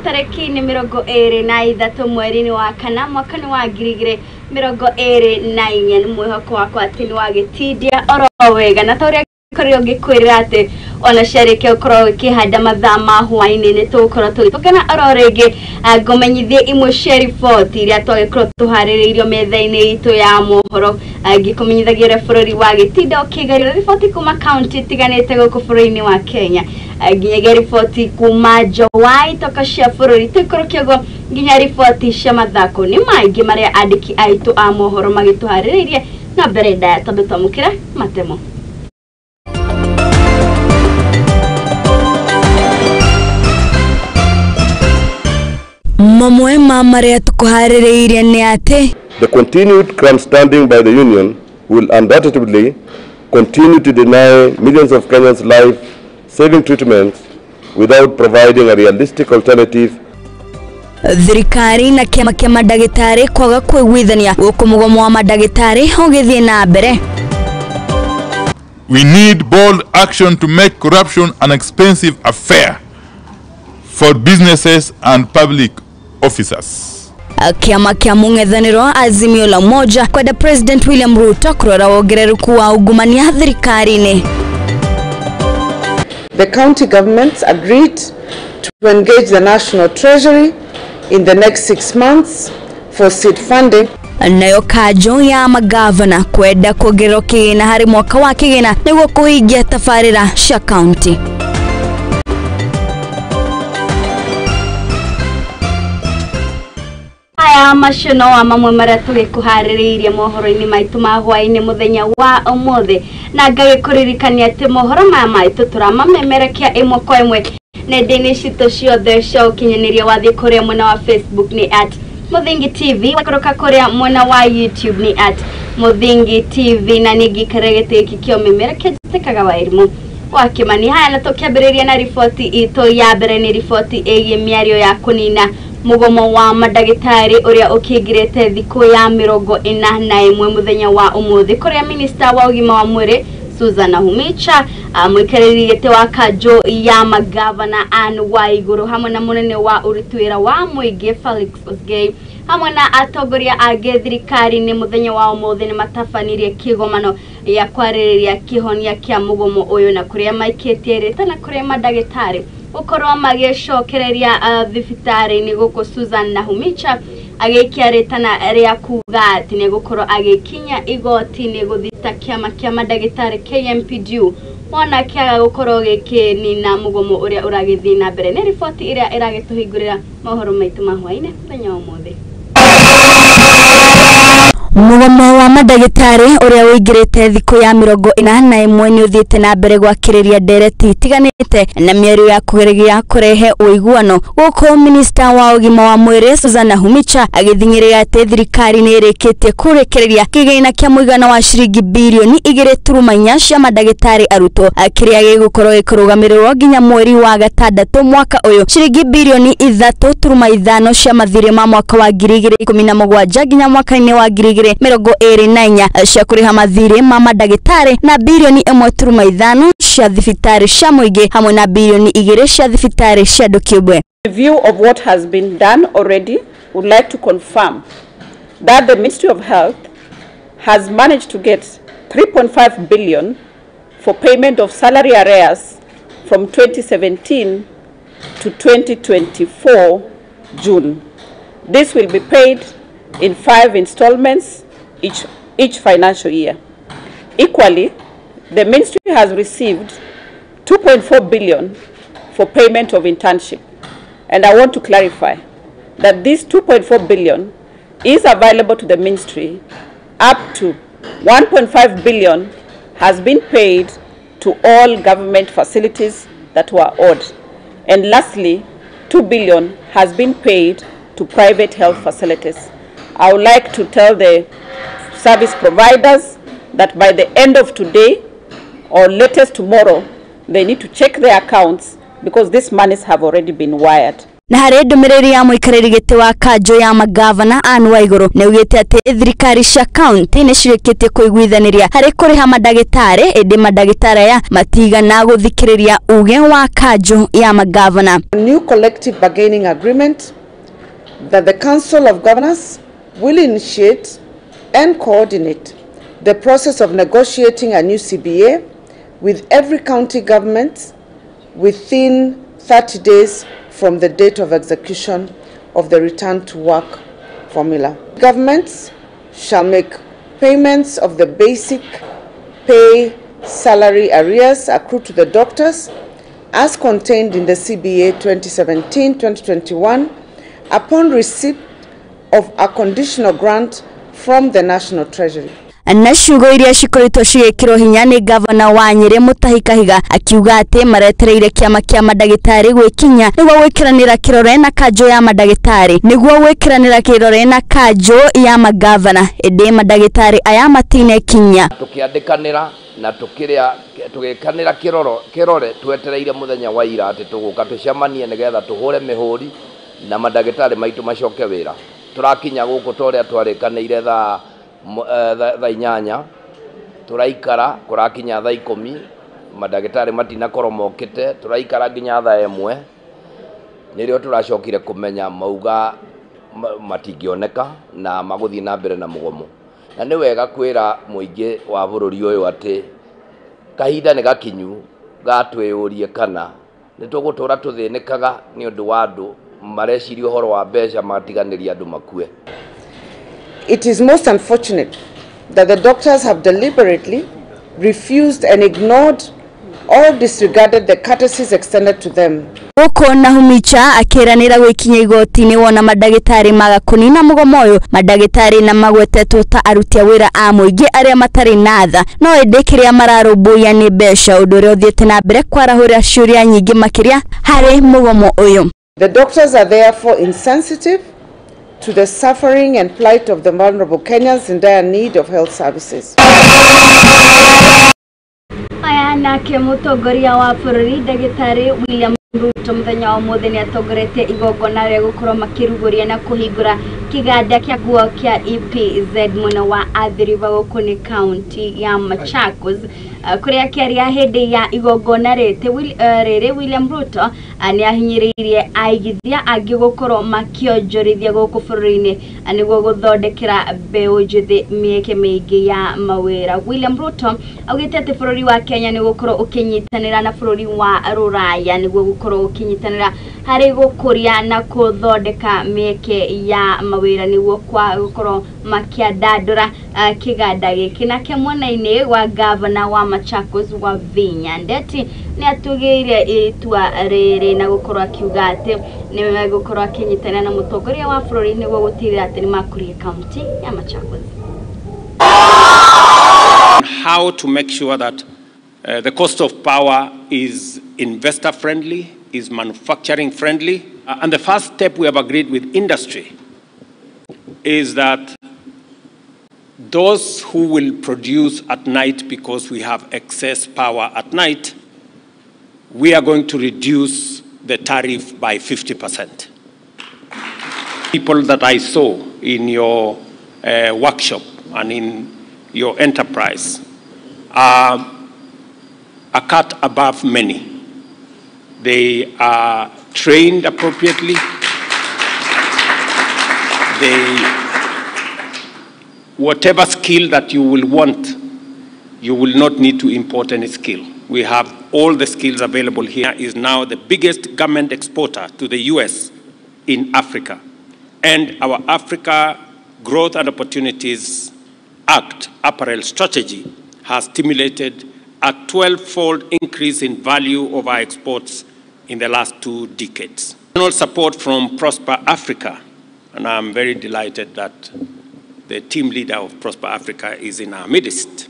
Tarĩki nĩ 23 mweri-inĩ wa kana mwaka nĩ wa 2024. Nĩ mwĩhoko wakwa atĩ nĩ wagĩtindia oro wega na ta ũrĩa korirwo ngĩkwĩrĩra atĩ ona ciarĩkia gũkorwo gĩkĩhanda mathaa ma hwaĩ-inĩ nĩ tũgũkorwo tũgĩtũngana oro rĩngĩ ngũmenyithie imwe cia riboti iria twagĩkorwo tũharĩrĩirio metha-inĩ itũ ya mohoro, ngĩkũmenyithagia ũrĩa bũrũri wa gĩtinda ũkĩgerio riboti kuma kaunti itiganĩte gũkũ bũrũri-inĩ wa Kenya, nginyagia riboti kuma Jowai toka cia bũrũri tũikũrũkie ũguo nginya riboti cia mathako. Nĩ maingĩ marĩa andĩki aitũ a mohoro magĩtũharĩrĩirie na mbere ndaya tondũ twamũkĩra matemo. Mamwe ma marĩa tũkũharĩrĩirie nĩ atĩ the continued grandstanding by the union will undoubtedly continue to deny millions of Kenyans life-saving treatments without providing a realistic alternative. Thirikari na kĩama kĩa mandagĩtarĩ kwaga kwĩguithania gũkũ mũgomo wa mandagĩtarĩ ũgĩthiĩ na mbere. We need bold action to make corruption an expensive affair for businesses and public officers. Kĩama kĩa mũng'ethanĩro Azimio la Umoja kwenda President William Ruto kũrora wongerereku wa ungumania thirikari-inĩ. The county governments agreed to engage the National Treasury in the next 6 months for seed funding. Nayo kanjo ya magavana kwenda kuongererwo kĩgĩna harĩ mwaka wa kĩgĩna nĩguo kũhingia tabarĩra cia kaunti. Aya macio no mamwe marĩa tũgĩkũharĩrĩirie mohoro-inĩ maitũ ma hwaĩ-inĩ mũthenya wa ũmũthĩ, na ngagĩkũririkania atĩ mohoro maya maitũ tũramamemerekia ĩmwe kwa ĩmwe nenda-inĩ citũ ciothe cia ũkinyanĩria. Wathiĩ kũrĩa mwena wa Facebook nĩ at Muthingi TV, wakoroka kũrĩa mwena wa YouTube nĩ at Muthingi TV, na ningĩikara gĩtĩ gĩkĩ kĩa ũmemerekia njĩtĩkaga wa Irimũ wa Kĩmani. Haya, na tũkĩambĩrĩria na riboti itũ ya mbere nĩ riboti ĩgiĩ mĩario ya kũnina mũgomo wa mandagĩtarĩ ũrĩa ũkĩingĩrĩte thikũ ya 41 mũthenya wa ũmũthĩ, kũrĩa minista wa ũgima wa mwĩrĩ Susan Nakhumicha, mũikarĩri gĩtĩ wa kanjũ ya magavana Anne Waiguru hamwe na mũnene wa ũruti wĩra wa mũingĩ Felix Osgei hamwe na atongoria angĩ thirikari-inĩ mũthenya wa ũmũthĩ nĩ matabanirie kĩgomano ya kwarĩrĩria kĩhonia kĩa mũgomo ũyũ, na kũrĩa maikĩtie rĩtana kũrĩa mandagĩtarĩ gũkorwo magĩcokereria thibitarĩ-inĩ gũkũ Susan Nakhumicha agĩikia rĩtana rĩa kuga atĩ nĩegũkorwo agĩkinya igoti-inĩ gũthita kĩama kĩa mandagĩtarĩ KMPDU wona kĩaga gũkorwo gĩkĩnina mũgomo ũrĩa ũragĩthiĩ na mbere. Nĩ riboti ĩrĩa ĩragĩtũhingũrĩra mohoro maitũ ma hwaĩ-inĩ mũthenya wa ũmũthĩ. Mũgomo wa mandagĩtarĩ ũrĩa ũingĩrĩte thikũ ya 41 nĩ ũthiĩte na mbere gwakĩrĩria ndereti itiganĩte na mĩario ya kũgeria kũrehe ũiguano, gũkũ minista wa ũgima wa mwĩrĩ Susan Nakhumicha agĩthing'ĩrĩria atĩ thirikari nĩ ĩrĩkĩtie kũrekereria kĩgĩna kĩa mũigana wa ciringi birioni 2.4 cia mandagĩtarĩ arutwo kĩrĩa gĩgũkorwo gĩkĩrũgamĩrĩrwo nginya mweri wa gatandatũ mwaka ũyũ, ciringi birioni 3.5 cia mathirĩ ma mwaka wa 2017 nginya mwaka-inĩ wa 2024 cia kũrĩha mathirĩ ma mandagĩtarĩ, na birioni 1.5 cia thibitarĩ cia mũingĩ hamwe na birioni 2 cia thibitarĩ cia andũ kĩũmbe. Review of what has been done already, would like to confirm that the Ministry of Health has managed to get 3.5 billion for payment of salary arrears from 2017 to 2024 June. This will be paid in 5 installments each financial year. Equally, the ministry has received 2.4 billion for payment of internship. And I want to clarify that this 2.4 billion is available to the ministry. Up to 1.5 billion has been paid to all government facilities that were owed. And lastly, 2 billion has been paid to private health facilities. I would like to tell the service providers that by the end of today or latest tomorrow, they need to check their accounts because these monies have already been wired. Na harĩ ndũmĩrĩri ya mũikarĩri gĩtĩ wa kanjũ ya magavana Anne Waigũrũ nĩ augĩte atĩ thirikari cia kaunti nĩ cirĩkĩtie kũiguithanĩria harĩ kũrĩha mandagĩtarĩ, ĩndĩ mandagĩtarĩ aya matigana gũthikĩrĩria uge wa kanjũ ya magavana. A new collective bargaining agreement that the Council of Governors will initiate and coordinate the process of negotiating a new CBA with every county government within 30 days from the date of execution of the return to work formula. Governments shall make payments of the basic pay salary arrears accrued to the doctors as contained in the CBA 2017-2021 upon receipt of a conditional grant from the National Treasury. Na ciugo iria cikoretwo cigĩkĩrwo hinya nĩ gavana wa Nyĩrĩ Mutahi Kahiga akiuga atĩ maretereire kĩama kĩa mandagĩtarĩ gwĩkinya nĩguo gwĩkĩranĩra kĩrore na kanjũ ya mandagĩtarĩ nĩguo gwĩkĩranĩra kĩrore na kanjũ ya magavana, ĩndĩ mandagĩtarĩ aya matinekinya. Tũkĩandĩkanĩra na tũgĩkanĩra kĩrore twetereire mũthenya wa ira atĩ tũgũka tũcemanie nĩgetha tũhũre mĩhũri na mandagĩtarĩ maitũ macoke wĩra. Tũrakinya gũkũ ta ũrĩa twarĩkanĩire thaa 8:00 tũraikara kũrakinya thaa 10 mandagĩtarĩ matinakorwo mokĩte, tũraikara nginya thaa 1 nĩrĩo tũracokire kũmenya mauga matingĩoneka na magũthiĩ na mbere na mũgomo. Na nĩ wega kwĩra mũingĩ wa bũrũri ũyũ atĩ kahinda nĩ gakinyu ga twĩyũrie kana nĩ tũgũtũra tũthĩnĩkaga nĩ ũndũ wa andũ mareciria ũhoro wa mbeca matiganĩria andũ makue. It is most unfortunate that the doctors have deliberately refused and ignored or disregarded the courtesies extended to them. Gũkũ Nahumicha akĩranĩra gwĩkinya igoti-inĩ wona mandagĩtarĩ maga kũnina mũgomo ũyũ. Mandagĩtarĩ na magwetetwo ta aruti a wĩra a mũingĩ arĩa matarĩ na tha, no ĩndĩ kĩrĩa mararũmbũiya nĩ mbeca, ũndũ ũrĩa ũthiĩte na mbere kwarahũra ciũria nyingĩ makĩria harĩ mũgomo ũyũ. The doctors are therefore insensitive to the suffering and plight of the vulnerable Kenyans in dire need of health services. Aya nake mũtongoria wa bũrũri ndagĩtarĩ William Ruto mũthenya wa ũmũthĩ nĩ atongoretie igongona rĩa gũkorwo makĩrugũria na kũhingũra kĩganda kĩa nguo kĩa EPZ mwena wa Athi River gũkũ nĩ kaunti ya Machakos, kũrĩa akĩaria hĩndĩ ya igongona rĩrĩ William Ruto nĩ ahinyĩrĩirie aigithia angĩ gũkorwo makĩonjorithia gũkũ bũrũri-inĩ nĩguo gũthondekera mbeũ njĩthĩ mĩeke mĩingĩ ya mawĩra. William Ruto augĩte atĩ bũrũri wa Kenya nĩ gũkorwo ũkĩnyitanĩra na bũrũri wa Rũraya nĩguo gũkorwo ũkĩnyitanĩra harĩ gũkũria na gũthondeka mĩeke ya mawĩra nĩguo kwa gũkorwo makĩandandũra kĩganda gĩkĩ. Nake mwena-inĩ wa gavana wa Machakos Wavinya Ndeti nĩ atugĩire itua rĩrĩ na gũkorwo akiuga atĩ nĩ megũkorwo akĩnyitanĩra na mũtongoria wa bũrũri nĩguo gũtigĩrĩra atĩ nĩ makũria kaunti ya Machakos. How to make sure that the cost of power is investor friendly, is manufacturing friendly. And the first step we have agreed with industry is that those who will produce at night, because we have excess power at night, we are going to reduce the tariff by 50%. People that I saw in your workshop and in your enterprise are a cut above many. They are trained appropriately. Whatever skill that you will want, you will not need to import any skill. We have all the skills available here. Is now the biggest garment exporter to the US in Africa. And our Africa Growth and Opportunities Act apparel strategy has stimulated a 12-fold increase in value of our exports in the last 2 decades. Support from Prosper Africa, and I'm very delighted that the team leader of Prosper Africa is in our midst.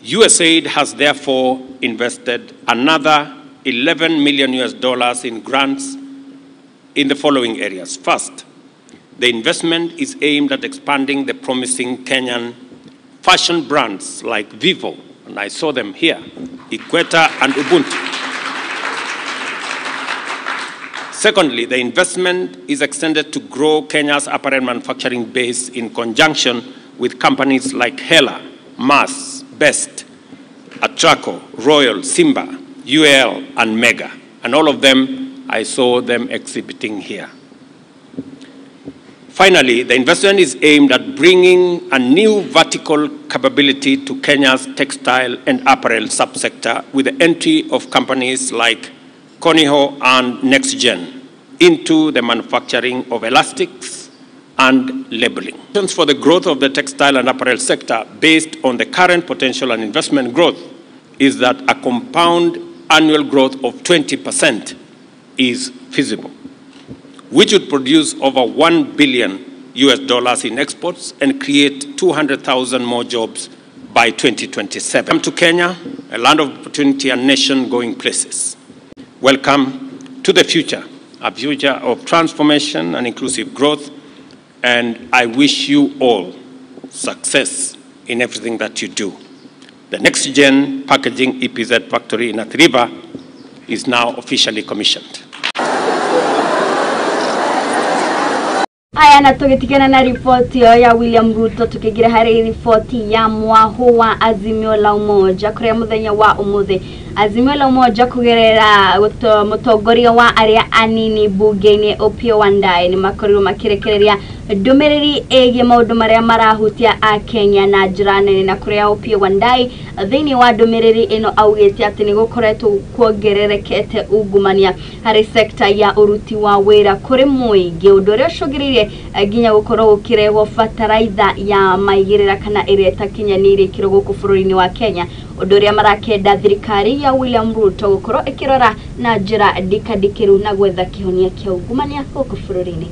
USAID has therefore invested another $11 million in grants in the following areas. First, the investment is aimed at expanding the promising Kenyan fashion brands like Vivo, and I saw them here, Equator and Ubuntu. Secondly, the investment is extended to grow Kenya's apparel manufacturing base in conjunction with companies like Hela, Mars, Best, Atraco, Royal, Simba, UAL, and Mega. And all of them, I saw them exhibiting here. Finally, the investment is aimed at bringing a new vertical capability to Kenya's textile and apparel subsector with the entry of companies like Coniho and NextGen into the manufacturing of elastics and labeling. For the growth of the textile and apparel sector based on the current potential and investment growth is that a compound annual growth of 20% is feasible, which would produce over $1 billion US in exports and create 200,000 more jobs by 2027. Welcome to Kenya, a land of opportunity and nation going places. Welcome to the future, a future of transformation and inclusive growth, and I wish you all success in everything that you do. The Next Gen Packaging EPZ factory in Athi River is now officially commissioned. Haya, na tugitigana na ripoti ya William Ruto tukigira hari ripoti ya mwahu wa Azimio la Umoja kuria muthenya wa umuthi. Azimio la Umoja kugerera mutongoria wa aria anini bunge-ini Opiyo Wandayi ni makorirwo makirekereria ndumiriri ĩgiĩ maũndũ marĩa marahutia a Kenya na njĩra nene, na kuria Opiyo Wandayi thĩinĩ wa ndumiriri ĩno augĩte atĩ nĩ gũkoretwo kuongererekete ungumania harĩ sekta ya ũruti wa wĩra kũrĩ mũingĩ, ũndũ ũrĩa ũcũngĩrĩirie nginya gũkorwo gũkĩrehwo bataraitha ya maigĩrĩra kana ĩrĩa ĩtakinyanĩirie ikĩro gũkũ bũrũri-inĩ wa Kenya, ũndũ ũrĩa marakenda thirikari ya William Ruto gũkorwo ĩkĩrora na njĩra ndikandikĩru na gwetha kĩhonia kĩa ungumania gũkũ bũrũri-inĩ.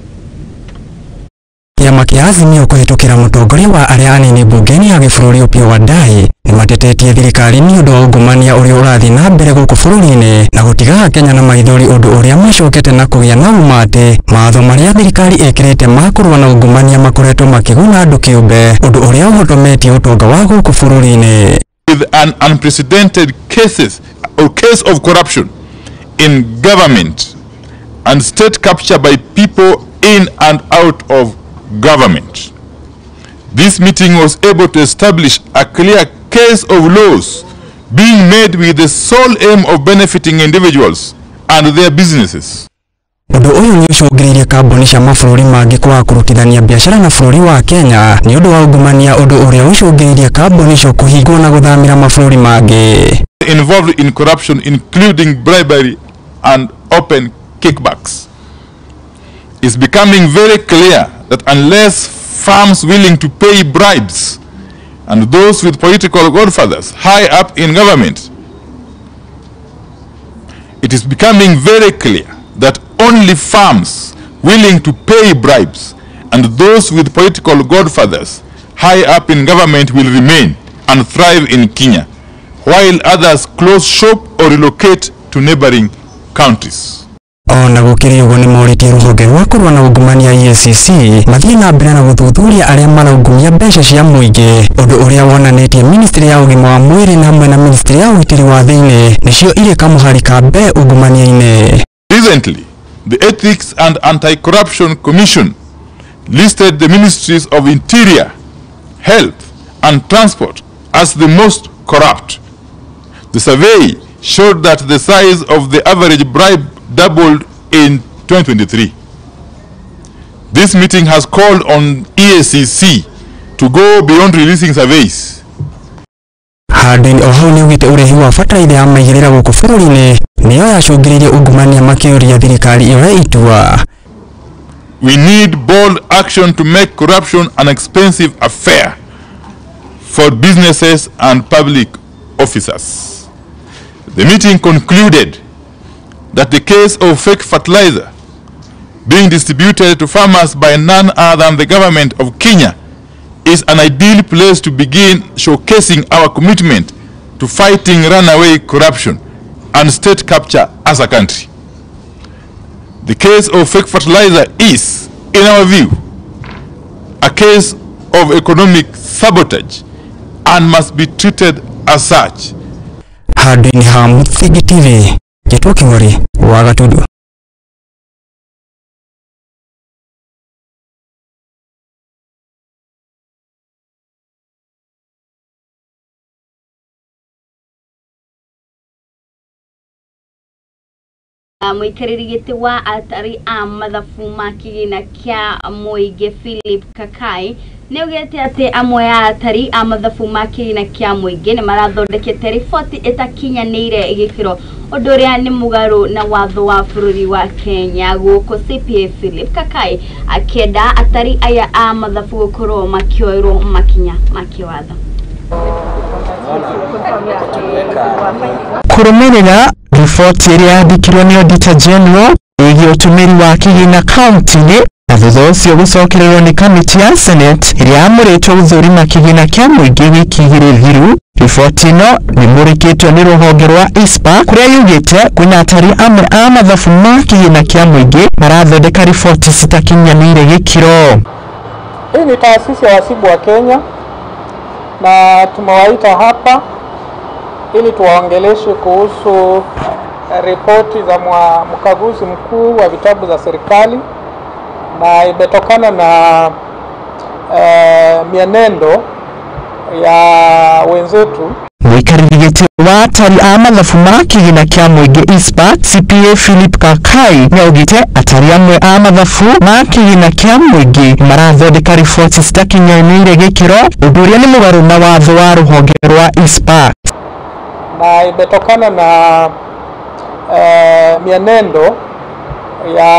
Kĩama kĩa Azimio kũhĩtũkĩra mũtongoria wa arĩa anini bungeni ya gĩbũrũri Opiyo Wandayi nĩmatetetie thirikari nĩ ũndũ wa ungumania ũrĩa ũrathiĩ na mbere gũkũ bũrũri-inĩ na gũtigaga Kenya na maithori, ũndũ ũrĩa macokete na kũgĩa na ũma atĩ mawatho marĩa thirikari ĩkĩrĩte ma kũrũa na ungumania makoretwo makĩguna andũ kĩũmbe, ũndũ ũrĩa ũhotometie ũtonga wa gũkũ bũrũri-inĩ. With an unprecedented cases or case of corruption in government and state capture by people in and out of government. This meeting was able to establish a clear case of laws being made with the sole aim of benefiting individuals and their businesses. Ũndũ ũyũ nĩ ũcũngĩrĩirie kambuni cia mabũrũri mangĩ kwaga kũrutithania biacara na bũrũri wa Kenya nĩ ũndũ wa ungumania, ũndũ ũrĩa ũcũngĩrĩirie kambuni icio kũhingwo na gũthamĩra mabũrũri mangĩ. Involved in corruption including bribery and open kickbacks. It's becoming very clear that unless firms willing to pay bribes and those with political godfathers high up in government, it is becoming very clear that only firms willing to pay bribes and those with political godfathers high up in government will remain and thrive in Kenya, while others close shop or relocate to neighboring countries. Ona gũkĩrĩ ũguo nĩ morĩtie rũhonge rwa kũrũa na ungumania EACC mathiĩ na mbere na gũthuthuria arĩa maraungumia mbeca cia mũingĩ, ũndũ ũrĩa wonanĩtie ministry ya ũgima wa mwĩrĩ na hamwe na ministry ya ũgitĩri wa thĩinĩ nĩcio irĩ kamũhari ka mbere ungumania-inĩ. Recently, the Ethics and Anti-Corruption Commission listed the ministries of Interior, Health and Transport as the most corrupt. The survey showed that the size of the average bribe doubled in 2023. This meeting has called on EACC to go beyond releasing surveys. Handũ-inĩ o hau nĩaugĩte ũrehi wa bataraitha ya maigĩrĩra gũkũ bũrũri-inĩ nĩyo yacũngĩrĩirie ungumania makĩũria thirikari ĩoe itua. We need bold action to make corruption an expensive affair for businesses and public officers. The meeting concluded that the case of fake fertilizer being distributed to farmers by none other than the government of Kenya is an ideal place to begin showcasing our commitment to fighting runaway corruption and state capture as a country. The case of fake fertilizer is, in our view, a case of economic sabotage and must be treated as such. Handũ-inĩ ha Mũthingi TV, Gĩtwo Kĩng'ori wa Gatundu. Mũikarĩri gĩtĩ wa atari a mathabu ma kĩgĩna kĩa mũingĩ Philip Kakai nĩ augĩte atĩ amwe a atari a mathabu ma kĩgĩna kĩa mũingĩ nĩ marathondekete riboti ĩtakinyanĩire gĩkĩro, ũndũ ũrĩa nĩ mũgarũ na watho wa bũrũri wa Kenya. Gũkũ CPA Philip Kakai akĩenda atari aya a mathabu gũkorwo makĩoerwo makinya ma kĩwatho. Kũrũmĩrĩra riboti ĩrĩa yandĩkirwo nĩ Auditor General ĩgiĩ ũtũmĩri wa kĩgĩna kaunti-inĩ na thutha ũcio gũcokererwo nĩ kamĩtĩ ya Senate ĩrĩa yamũrĩtwo gũthũrima kĩgĩna kĩa mũingĩ wiki igĩrĩ thiru. Riboti ĩno nĩmũrĩkĩtwo nĩ rũhonge rwa ISPA kũrĩa yugĩte kwĩna atari amwe a mathabu ma kĩgĩna kĩa mũingĩ marathondeka riboti citakinyanĩire gĩkĩro. Hii ni taasisi ya wasibu wa Kenya na tumewaita hapa ili tuwaongeleshe kuhusu ripoti za mkaguzi mkuu wa vitabu za serikali, na imetokana na mienendo ya wenzetu. Mũikarĩri gĩtĩ wa atari a mathabu ma kĩgĩna kĩa mũingĩ ISPA CPA Philip Kakai nĩaugĩte atari amwe a mathabu ma kĩgĩna kĩa mũingĩ marathondeka riboti citakinyanĩire gĩkĩro, ũndũ ũrĩa nĩ mũgarũ na watho wa rũhonge rwa ISPA. Na imetokana na mienendo ya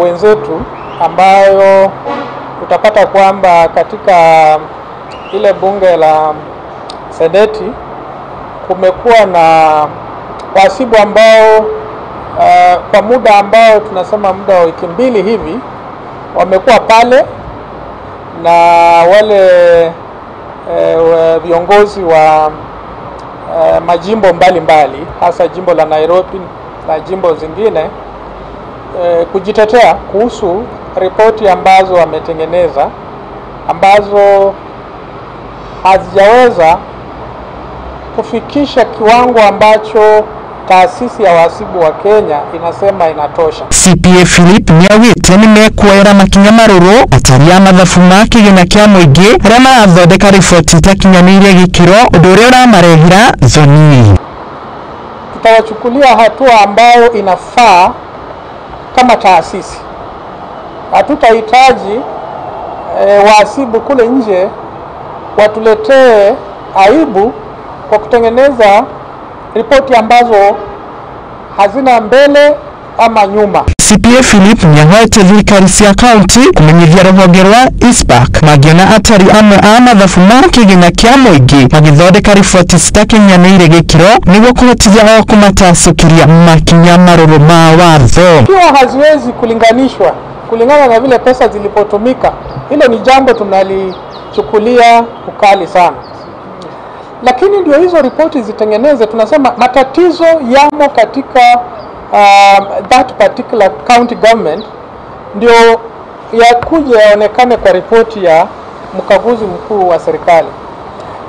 wenzetu ambayo utapata kwamba katika ile bunge la Seneti kumekuwa na wasibu ambao kwa muda ambao tunasema muda wa wiki mbili hivi wamekuwa pale na wale viongozi wa majimbo mbalimbali, hasa jimbo la Nairobi na jimbo zingine, kujitetea kuhusu ripoti ambazo wametengeneza ambazo hazijaweza kufikisha kiwango ambacho taasisi ya wasibu wa Kenya inasema inatosha. CPA Philip nĩaugĩte nĩmekuoera makinya marũrũ atari a mathabu ma kĩgĩna kĩa mũingĩ arĩa marathondeka riboti itakinyanĩire gĩkĩro, ũndũ ũrĩa ũramarehera thoni. Tutawachukulia hatua ambayo inafaa kama taasisi. Hatutahitaji wasibu kule nje watuletee aibu kwa kutengeneza ripoti ambazo hazina mbele ama nyuma. CPA Philip nĩahoete thirikari cia kaunti kũmenyithia rũhonge rwa ISPAC mangĩona atari amwe a mathabu ma kĩgĩna kĩa mũingĩ magĩthondeka riboti citakinyanĩire gĩkĩro nĩguo kũhotithia o kũmatacũkĩria makinya marũrũ ma watho. Ikiwa haziwezi kulinganishwa kulingana na vile pesa zilipotumika, hilo ni jambo tunalichukulia ukali sana. Lakini ndio hizo ripoti zitengeneze, tunasema matatizo yamo katika that particular county government, ndio yakuja yaonekane kwa ripoti ya mkaguzi mkuu wa serikali.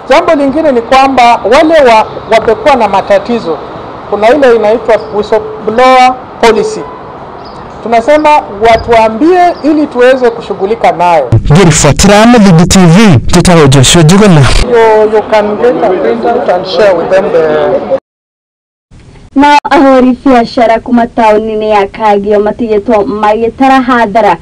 Jambo lingine ni kwamba wale wamekuwa na matatizo, kuna ile inaitwa whistleblower policy. Tunasema watuambie ili tuweze kushughulika nayo. Ngirifuatira Mũthingi TV, njĩtagwo Joshua Njuguna. You can get a printout and share with them the Nao ahũri biacara kuma taũni-inĩ ya Kagio matigĩtwo magĩtara hathara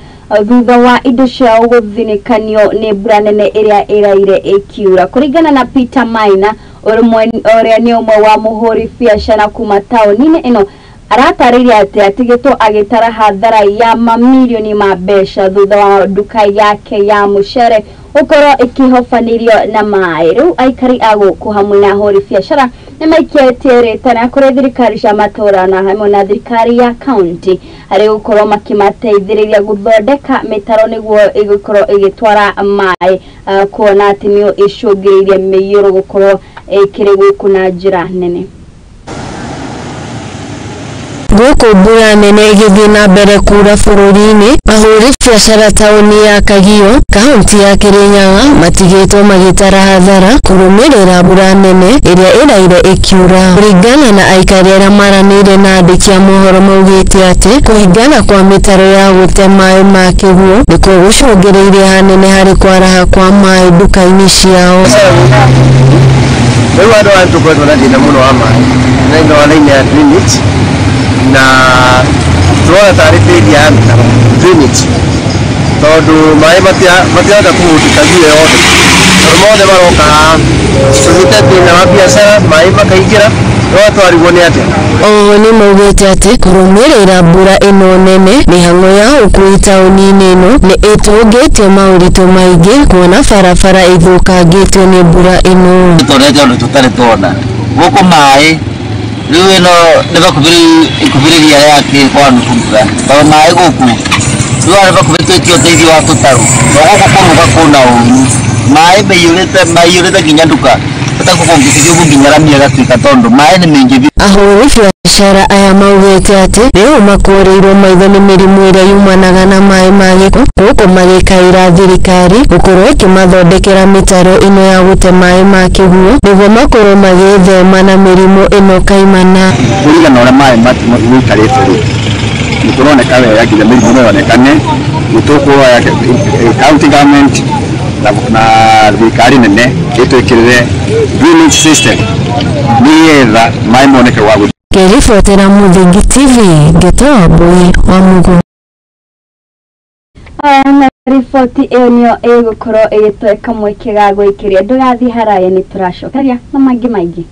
thutha wa indo ciao gũthinĩkanio nĩ mbura nene ĩrĩa ĩraire ĩkiura. Kũringana na Peter Maina ũrĩa nĩ ũmwe wa mũhũri biacara kuma taũni-inĩ ĩno, aratarĩria atĩ atigĩtwo agĩtara hathara ya mamirioni ma mbeca thutha wa nduka yake ya mũcere gũkorwo ĩkĩhobanĩrio na maĩ. Rĩu aikari a gũkũ hamwe na ahũri biacara nĩmaikĩtie rĩtana kũrĩ thirikari cia matũra na hamwe na thirikari ya kaunti harĩ gũkorwo makĩmateithĩrĩria gũthondeka mĩtaro nĩguo ĩgũkorwo ĩgĩtwara maĩ, kuona atĩ nĩyo ĩcũngĩrĩirie mĩiyũro gũkorwo ĩkĩrĩ gũkũ na njĩra nene. Gũkũ mbura nene ĩgĩthiĩ na mbere kura bũrũri-inĩ, ahũri biacara taũni ya Kagio, kaunti ya Kirinyaga matigĩtwo magĩtara hathara kũrũmĩrĩra mbura nene ĩrĩa ĩraire ĩkiura. Kũringana na aikari arĩa maranĩire na andĩki a mohoro maugĩte atĩ kũhingana kwa mĩtaro ya gũte maĩ ma kĩguũ nĩkuo gũcũngĩrĩirie hanene harĩ kwaraha kwa maĩ nduka-inĩ ciao. Rĩu andũ aya tũkoretwo na thĩna mũno wa maĩ na ino wa raini ya drainage Na turona tarĩ failure ya mĩtaro drainage, tondũ maĩ matirahota kũhũthĩka biũ yothe, tondũ mothe maroka haha tũgĩte thĩna wa biacara, maĩ makaingĩra no twarigwo nĩ atĩa. Oho nĩ maugĩte atĩ kũrũmĩrĩra mbura ĩno nene, mĩhang'o ya ũkui taũni-inĩ ĩno nĩ ĩtũngĩte maũritũ maingĩ kuona barabara ithũkangĩtio nĩ mbura ĩno. Tũtonete ũndũ tũtarĩ tuona gũkũ maĩ rĩu ĩno nĩ bakubĩrĩria ĩkubĩrĩria yake kwa nuthu mbura, tondũ maĩ gũkũ rĩu arĩ bakubĩ twĩtie ũteithio wa tũtarũ, no gũkũ kũrũga kũna ũru, maĩ maiyũrĩte nginya nduka ũtakũkũngĩtithio nginya rami ĩgatuĩka tondũ maĩ nĩ maingĩ. Ahũri biacara aya maugĩte atĩ rĩu makũrĩirwo maitho nĩ mĩrimũ ĩrĩa yumanaga na maĩ ma gĩko, gũkũ magĩkaĩra thirikari gũkorwo ĩkĩmathondekera mĩtaro ĩno ya gũte maĩ ma kĩguũ nĩguo makorwo magĩthema na mĩrimũ ĩno kaimana. Kũringana na ũrĩa maĩ gũikarĩte rĩ, nĩ kũroneka wega nginya mĩrimũ no yonekane. Nĩ tũkũhoya county government na thirikari nene ĩtwĩkĩrĩre drainage system nĩgetha maĩ moneke gwa gũthiĩ. Ngĩribotera Mũthingi TV, Ngĩto Wambui wa Mugu. Aya na riboti ĩyo nĩyo ĩgũkorwo ĩgĩtweka mweke ga gwĩkĩria, ndũgathiĩ haraya nĩ tũracokeria na mangĩ maingĩ.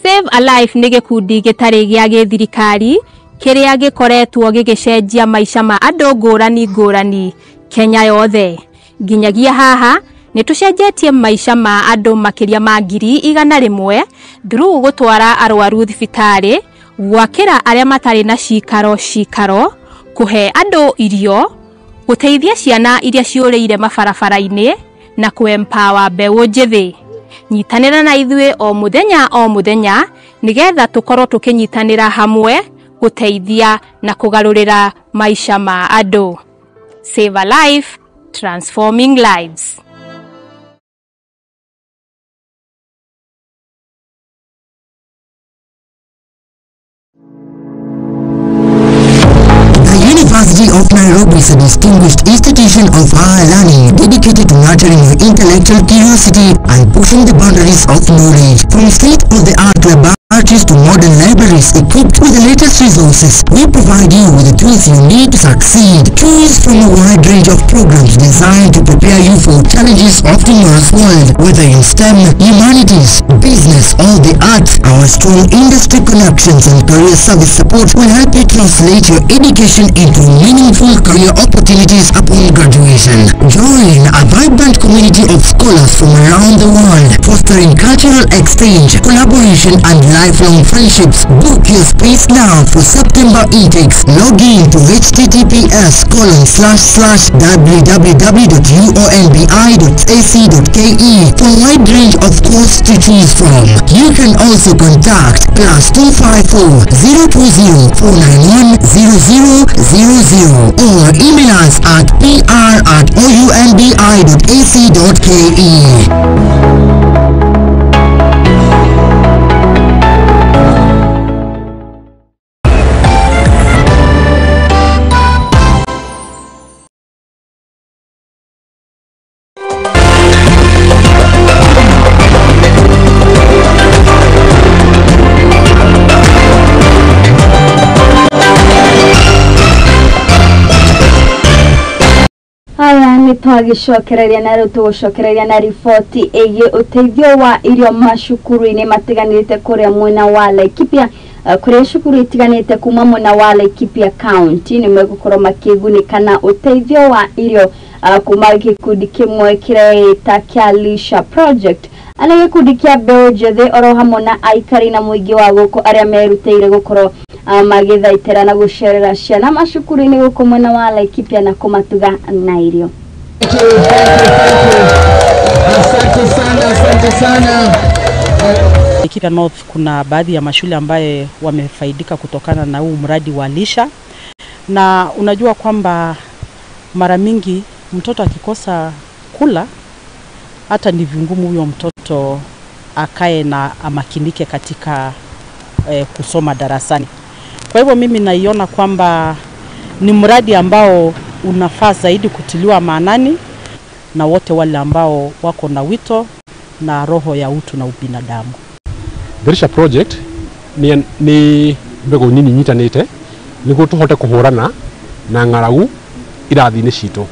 Save a Life nĩ gĩkundi gĩtarĩ gĩa gĩthirikari kĩrĩa gĩkoretwo gĩgĩcenjia maica ma andũ ngũrani ngũrani Kenya yothe. Nginyagia haha nĩ tũcenjetie maica ma andũ makĩria ma 100,000 through gũtwara arwaru thibitarĩ, gwakĩra arĩa matarĩ na cikaro cikaro, kũhe andũ irio, gũteithia ciana iria ciũrĩire mabarabara-inĩ na kũ-empower mbeũ njĩthĩ. Nyitanĩra na ithuĩ o mũthenya o mũthenya nĩgetha tũkorwo tũkĩnyitanĩra hamwe gũteithia na kũgarũrĩra maica ma andũ. Save a Life, transforming lives. University of Nairobi is a distinguished institution of higher learning dedicated to nurturing your intellectual curiosity and pushing the boundaries of knowledge. From state-of-the-art laboratories to modern libraries equipped with the latest resources, we provide you with the tools you need to succeed. Choose from a wide range of programs designed to prepare you for challenges of tomorrow's world, whether in STEM, humanities, business, or the arts. Our strong industry connections and career service support will help you translate your education into meaningful career opportunities upon graduation. Join a vibrant community of scholars from around the world, fostering cultural exchange, collaboration, and lifelong friendships. Book your space now for September intakes. Log in to https://www.uonbi.ac.ke for a wide range of courses to choose from. You can also contact +254 020 491 0000 or email us at pr@ounbi.ac.ke. Aya nĩ twagĩcokereria na rĩu tũgũcokereria na riboti ĩgiĩ ũteithio wa irio macukuru-inĩ matiganĩte kũrĩa mwena wa Laikipia, kũrĩa cukuru itiganĩte kuma mwena wa Laikipia County nĩ megũkorwo makĩgunĩka na ũteithio wa irio kuma gĩkundi kĩmwe kĩreĩta kĩa Lisha Project ana gĩkundi kĩa mbeũ njĩthĩ oro hamwe na aikari na mũingĩ wa gũkũ arĩa merutĩire gũkorwo magĩthaitĩra na gũcerera ciana macukuru-inĩ gũkũ mwena wa Laikipia na kũmatuga na irio. Asante sana, asante sana. Laikipia North kuna baadhi ya mashule ambaye wamefaidika kutokana na huu mradi wa Lisha, na unajua kwamba mara mingi mtoto akikosa kula Hata ni vingumu huyo mtoto akae na amakinike katika kusoma darasani. Kwa hivyo mimi naiona kwamba ni mradi ambao unafaa zaidi kutiliwa maanani na wote wale ambao wako na wito na roho ya utu na ubinadamu. The Lisha Project ni mbegu nini nyitanite niguo tuhote kuhurana na ng'aragu irathi-inĩ citũ.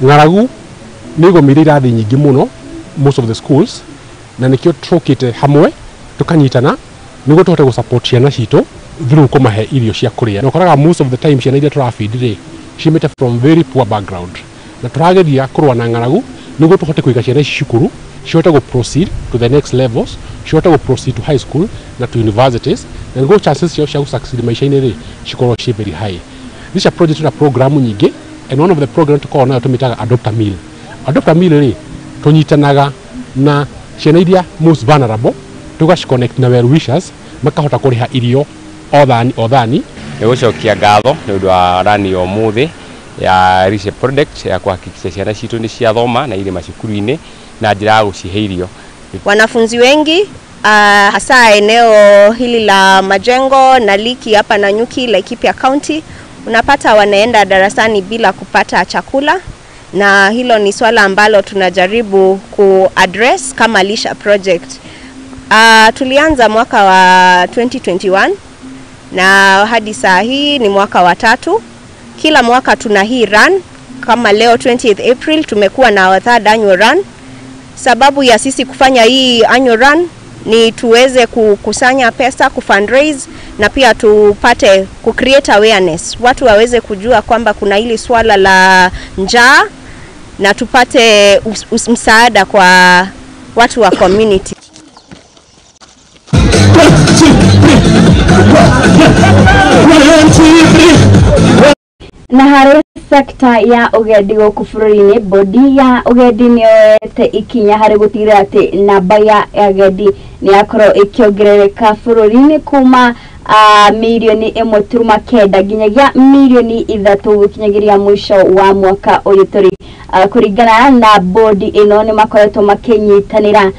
Ng'aragu nĩ ĩgũmĩire irathi nyingĩ mũno most of the schools, na nĩkĩo tũkĩte hamwe tukanyitana nĩguo tũhote gũ-support ciana citũ through kũmahe irio cia kũrĩa. Na ũkoraga most of the time ciana iria tũrafeed rĩ ciumĩte from very poor background, na tũrageria kũrũa na ng'aragu nĩguo tũhote kũiga ciana ici cukuru cihote gũ proceed to the next levels, cihote gũ proceed to high school na to universities, na nĩguo chances ciao cia gũ-succeed maisha-inĩ rĩ cikorwo ciĩ very high. Lisha Project na programu nyingĩ, and one of the program tũkoragwo nayo tũmĩtaga Adopt a Meal. Adopt a Meal rĩ tũnyitanaga na ciana iria most vulnerable, tũgaciconnect na well wishers makahota kũrĩha irio o thani o thani. Nĩ gũcokia ngatho nĩ ũndũ wa rani ya ũmũthĩ ya Lisha Project ya kuhakikisha ciana citũ nĩ ciathoma na irĩ macukuru-inĩ na njĩra ya gũcihe irio. Wanafunzi wengi hasa eneo hili la Majengo na Liki hapa Nanyuki, Laikipia County, unapata wanaenda darasani bila kupata chakula, na hilo ni swala ambalo tunajaribu ku-address kama Lisha Project. Tulianza mwaka wa 2021 na hadi saa hii ni mwaka wa 3. Kila mwaka tuna hii run. Kama leo 20th April tumekuwa na our third annual run. Sababu ya sisi kufanya hii annual run ni tuweze kukusanya pesa, kufundraise, na pia tupate kucreate awareness. Watu waweze kujua kwamba kuna hili swala la njaa na tupate msaada kwa watu wa community. 1, 2, 3. 1, 2, 3. Na harĩ sekta ya ũgendi gũkũ bũrũri-inĩ, bodi ya ũgendi nĩyoete ikinya harĩ gũtigĩrĩra atĩ namba ya agendi nĩ yakorwo ĩkĩongerereka bũrũri-inĩ kuma milioni 1.9 nginyagia milioni 3 gũkinyagĩria mũico wa mwaka ũyũ tũrĩ. Kũringana na bodi ĩno nĩ makoretwo makĩnyitanĩra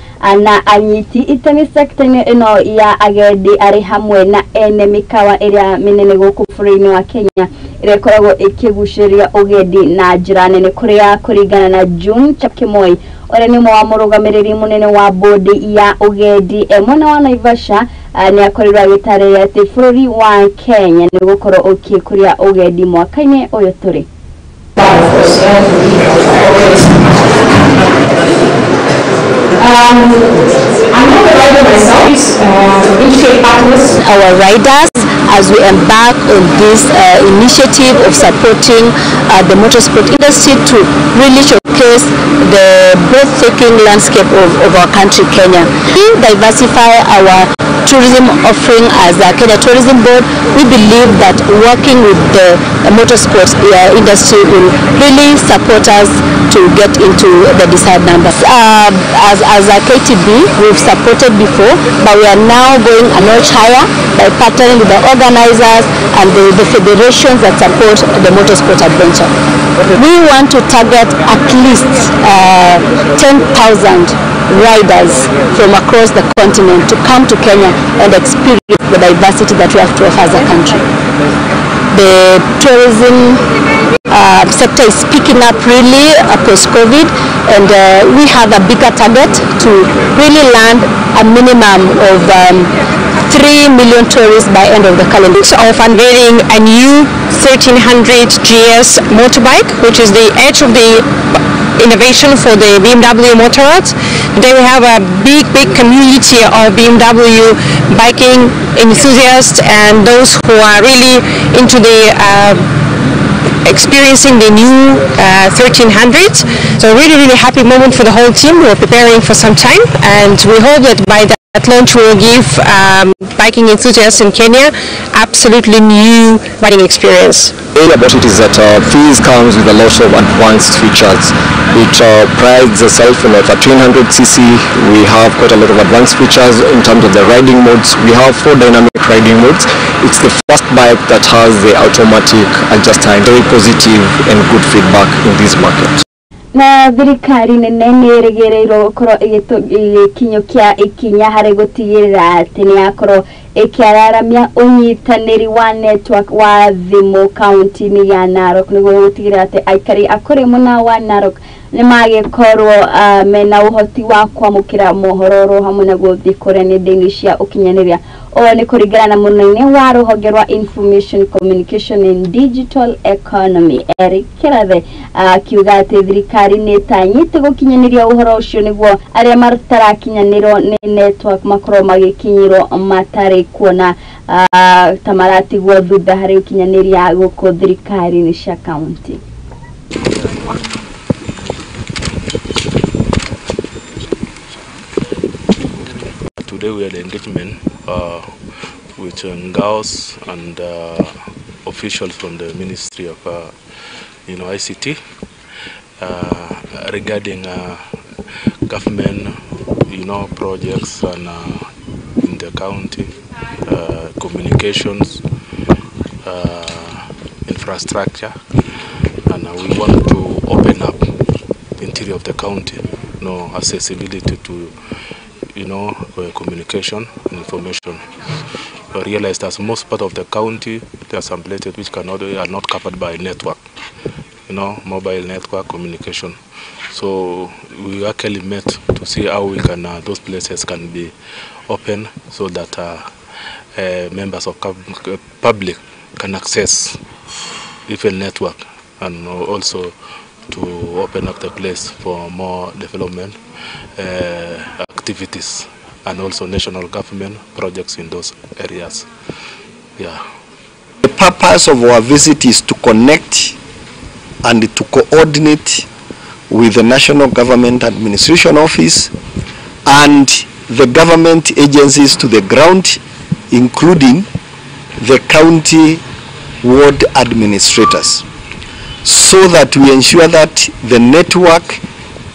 na anyiti itemi sekta-inĩ ĩno ya agendi arĩ hamwe na ene mĩkawa ĩrĩa mĩnene gũkũ bũrũri-inĩ wa Kenya ĩrĩa ĩkoragwo ĩkĩgucĩrĩria ũgendi na njĩra nene, kũrĩa kũringana na June Chepkemoi ũrĩa nĩ ũmwe wa mũrũgamĩrĩri mũnene wa bodi ya ũgendi mwena wa Naivasha, nĩ akorirwo agĩtarĩria atĩ bũrũri wa Kenya nĩ ũgũkorwo ũgĩkũria ũgendi mwaka-inĩ ũyũ tũrĩ. I'm not a rider myself. Partners, our riders, as we embark on this initiative of supporting the motorsport industry to really showcase the breathtaking landscape of our country, Kenya. We diversify our tourism offering as a Kenya Tourism Board. We believe that working with the motorsports industry will really support us to get into the desired numbers. As a KTB, we've supported before, but we are now going a notch higher by partnering with the organizers and the federations that support the motorsport adventure. We want to target at least 10,000 riders from across the continent to come to Kenya and experience the diversity that we have to offer as a country. The tourism sector is picking up really post-COVID, and we have a bigger target to really land a minimum of 3 million tourists by end of the calendar. Of unveiling a new 1300 GS motorbike, which is the edge of the innovation for the BMW Motorrad. Today we have a big community of BMW biking enthusiasts and those who are really into the experiencing the new 1300. So really happy moment for the whole team. We are preparing for some time, and we hope that by that launch we will give biking enthusiasts in Kenya absolutely new riding experience. The thing about it is that Fizz comes with a lot of advanced features. It prides itself on a 1300cc. We have quite a lot of advanced features in terms of the riding modes. We have 4 dynamic riding modes. It's the first bike that has the automatic adjuster. Very positive and good feedback in this market. Na thirikari nene nĩ ĩrĩgĩrĩirwo gũkorwo ĩgĩkinyũkia ikinya harĩ gũtigĩrĩra atĩ nĩ yakorwo ĩkĩararamia ũnyitanĩri wa network wa thimũ kaunti-inĩ ya Narok nĩguo gũtigĩrĩra atĩ aikari a kũrĩ mwena wa Narok nĩ magĩkorwo mena ũhoti wa kwamũkĩra mohoro oro hamwe na gũthiĩ kũrĩa nenda-inĩ cia ũkinyanĩria. Ũũ nĩ kũringana na mũnene wa rũhonge rwa Information Communication and Digital Economy Eric Kirathe akiuga atĩ thirikari nĩ ĩtanyĩte gũkinyanĩria ũhoro ũcio nĩguo arĩa matarakinyanĩrwo nĩ network makorwo magĩkinyĩrwo matarĩ kuona ta maratigwo thutha harĩ ũkinyanĩria gũkũ thirikari-inĩ cia kaunti. Today we had engagement with girls and officials from the Ministry of ICT regarding government projects and in the county, communications, infrastructure, and we want to open up the interior of the county, accessibility to communication and information. We realize that most part of the county, there are some places which are not covered by network, mobile network communication. So we actually met to see how we can those places can be open so that members of public can access even network, and also to open up the place for more development activities and also national government projects in those areas. Yeah. The purpose of our visit is to connect and to coordinate with the National Government Administration Office and the government agencies to the ground, including the county ward administrators, so that we ensure that the network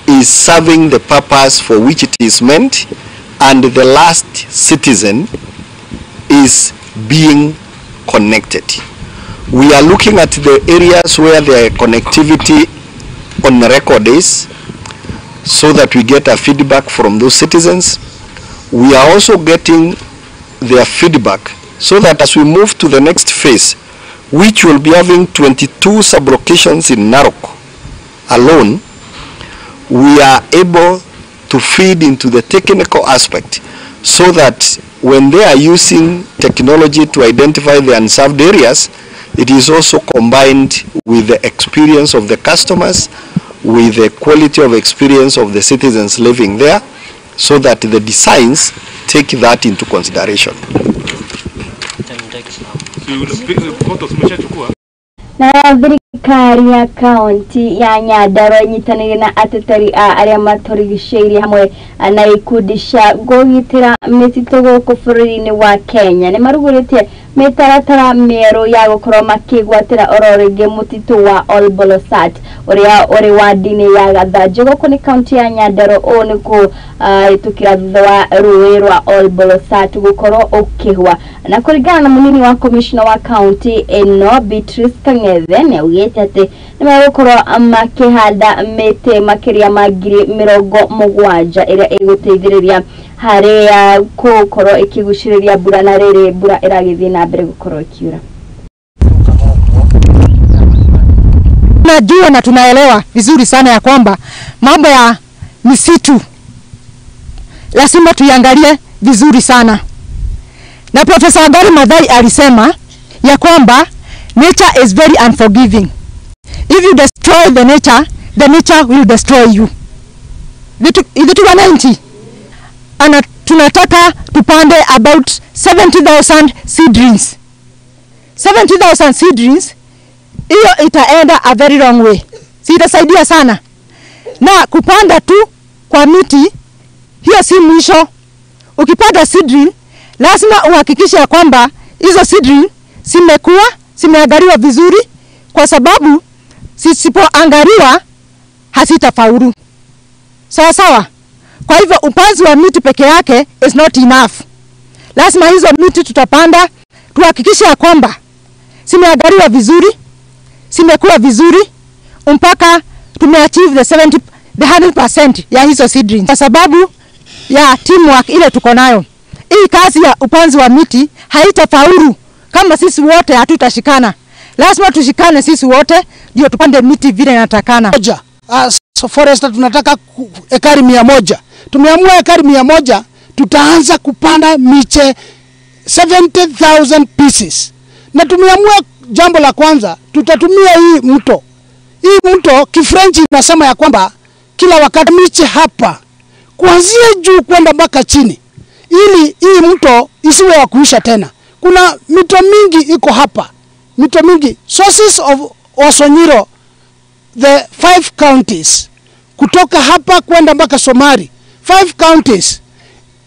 is serving the purpose for which it is meant and the last citizen is being connected. We are looking at the areas where the connectivity on record is, so that we get a feedback from those citizens. We are also getting their feedback so that as we move to the next phase, which will be having 22 sub-locations in Narok alone, we are able to feed into the technical aspect so that when they are using technology to identify the unserved areas, it is also combined with the experience of the customers, with the quality of experience of the citizens living there, so that the designs take that into consideration. Na thirikari ya kaunti ya Nyandarua ĩnyitanĩire na ateteri a arĩa matũrigicĩirie hamwe na ikundi cia kũgitĩra mĩtitũ gũkũ bũrũri-inĩ wa Kenya nĩ marugũrĩtie mĩtaratara mĩerũ ya gũkorwo makĩgwatĩra oro rĩngĩ mũtitũ wa Olbolosat ũrĩa ũrĩ wadi-inĩ ya Gathanjũ gũkũ nĩ kaunti ya Nyandarua. Ũũ nĩ kũhĩtũkĩra thutha wa rũĩ rwa Olbolosat gũkorwo ũkĩhwa. Na kũringana na mũnini wa commissioner wa kaunti ĩno Beatrice Kang'ethe nĩ augĩte atĩ nĩ megũkorwo makĩhanda mĩtĩ makĩria ma 70,000 ĩrĩa ĩgũteithĩrĩria harĩ gũkorwo ĩkĩgucĩrĩria mbura, na rĩrĩ mbura ĩragĩthiĩ na mbere gũkorwo ĩkiura. Tunajua na tunaelewa vizuri sana ya kwamba mambo ya misitu lazima tuiangalie vizuri sana. Na Profesa Wangari Maathai alisema ya kwamba nature is very unforgiving. If you destroy the nature will destroy you. Ithuĩ wananchi ana tunataka tupande about 70,000 seedlings. 70,000 seedlings hiyo itaenda a very long way. Si itasaidia sana. Na kupanda tu kwa miti hiyo si mwisho. Ukipanda seedling lazima uhakikishe ya kwamba hizo seedling zimekuwa, zimeangaliwa vizuri, kwa sababu zisipoangaliwa hazitafaulu. Sawa sawa. Kwa hivyo upanzi wa miti peke yake is not enough. Lazima hizo miti tutapanda tuhakikishe ya kwamba zimeangaliwa vizuri, zimekuwa vizuri mpaka Tumeachieve the 70, the 100% ya hizo seedlings kwa sababu ya teamwork ile tuko nayo. Hii kazi ya upanzi wa miti haitafaulu kama sisi wote hatutashikana. Lazima tushikane sisi wote ndio tupande miti vile inatakana. So forest tunataka ekari 100. Tumeamua ekari 100 tutaanza kupanda miche 70,000 pieces. Na tumeamua jambo la kwanza tutatumia hii mto. Hii mto Kifrenchi inasema ya kwamba kila wakati miche hapa kuanzia juu kwenda mpaka chini, ili hii mto isiwe wa kuisha tena. Kuna mito mingi iko hapa, mito mingi, sources of Osonyiro, the 5 counties, kutoka hapa kwenda mpaka Somali, 5 counties.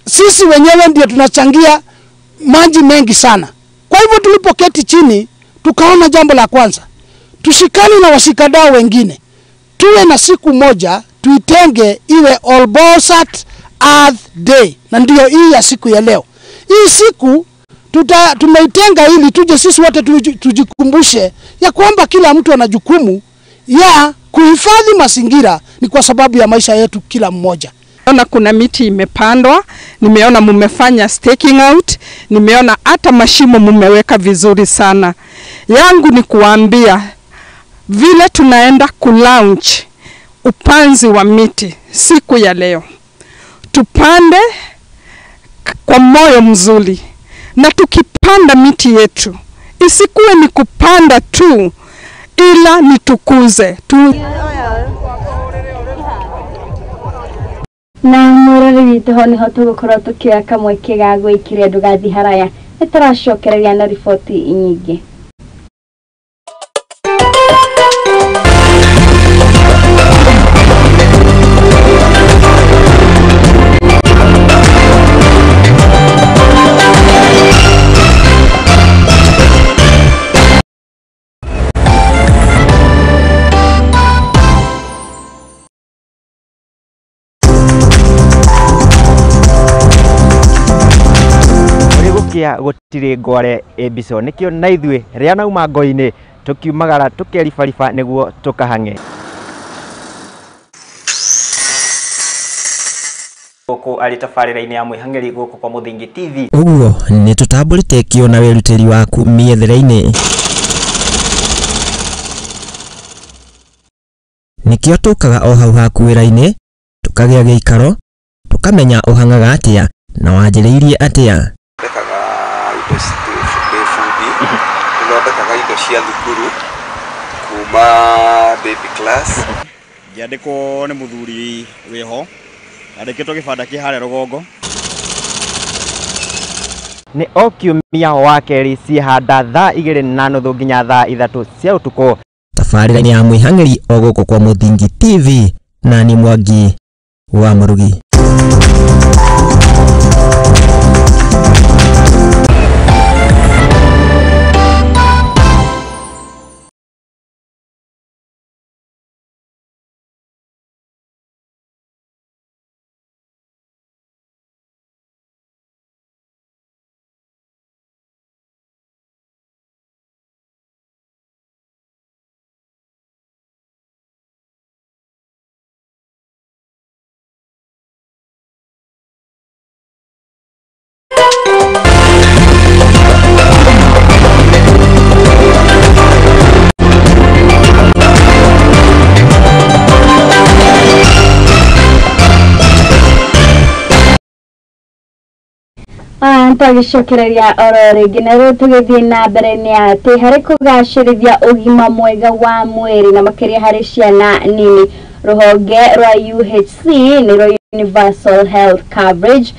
Sisi wenyewe ndio tunachangia maji mengi sana. Kwa hivyo tulipoketi chini tukaona jambo la kwanza, tushikane na washikadau wengine, tuwe na siku moja tuitenge iwe Olbosat Earth Day, na ndio hii ya siku ya leo. Hii siku tumeitenga ili tuje sisi wote tujikumbushe ya kwamba kila mtu ana jukumu ya kuhifadhi mazingira, ni kwa sababu ya maisha yetu kila mmoja. Nimeona kuna miti imepandwa, nimeona mumefanya staking out, nimeona hata mashimo mumeweka vizuri sana. Yangu ni kuambia vile tunaenda kulaunch upanzi wa miti siku ya leo, tupande kwa moyo mzuri, na tukipanda miti yetu isikuwe ni kupanda tu, ila ni tukuze tu. Na mwĩroreri witũ ho nĩho tũgũkorwo tũkĩoya kamweke ga gwĩkĩria ndũgathiĩ haraya, nĩtũracokereria na riboti nyingĩ. Gutire ngware ĩmbico nĩkĩo na ithuĩ rĩa nauma ngo-inĩ tũkiumagara tũkeribariba nĩguo tũkahang'e gũkũ arĩ tabarĩra-inĩ ya mwĩhang'eri gũkũ kwa Mũthingi TV. Ũguo nĩ tũtambũrĩte kĩo na wĩrutĩri waku mĩethere-inĩ, nĩkĩo tũkaga o hau haku wĩra-inĩ, tũkagĩa gĩikaro, tũkamenya ũhang'aga atĩa na wanjĩrĩirie atĩa. Thondekaga indo cia thukuru kuma baby class. Ngĩandĩkwo nĩ mũthuri wĩho, andĩkĩtwo gĩbanda kĩ harĩa rũgongo. Nĩ o kiumia wa kerĩ ciĩhanda thaa 2:30 nginya thaa 3 cia ũtukũ. Tabarĩra-inĩ ya mwĩhang'eri o gũkũ kwa Mũthingi TV, na ni Mwangi wa Mũrugi. Twagicokereria oro rĩngĩ na rĩu tũgĩthiĩ na mbere nĩ atĩ harĩ kũgacĩrithia ũgima mwega wa mwĩrĩ na makĩria harĩ ciana nini, rũhonge rwa UHC nĩ rwa Universal Health Coverage